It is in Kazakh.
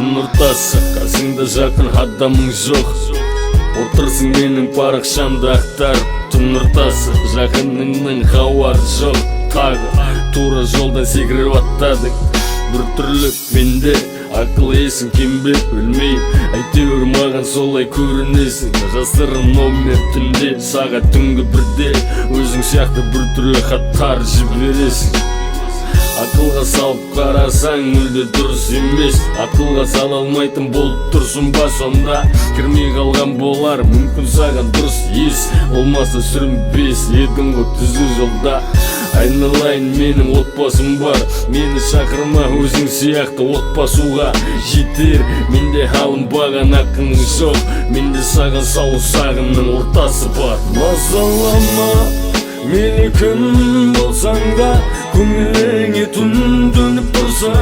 Түн ортасы, қасыңда жақын адамың жоқ. Отырсың менің парақшамды ақтарып. Түн ортасы, жақыныңның хабары жоқ. Тағы тура жолдан секіріп аттадың. Бір түрлі пенде, ақыл есің кем бе, білмеймін. Әйтеуір маған солай көрінесің. Жасырын номер, түнде, сағат түнгі 1-де. Өзің сияқты бір түрлі хаттар жібересің. Ақылға салып қарасаң, мүлде дұрыс емес. Ақылға сала алмайтын болып тұрсың ба сонда? Кірмей қалған болар мүмкін саған дұрыс ес. Болмаса сүрінбес едің ғой түзу жолда. Айналайын, менің отбасым бар. Мені шақырма өзің сияқты отбасуға. Жетер менде алынбаған ақың жоқ. Менде саған саусағымның ортасы бар. Мазалама мені, кім болсаң да. Көңіліңе түн төніп тұрса.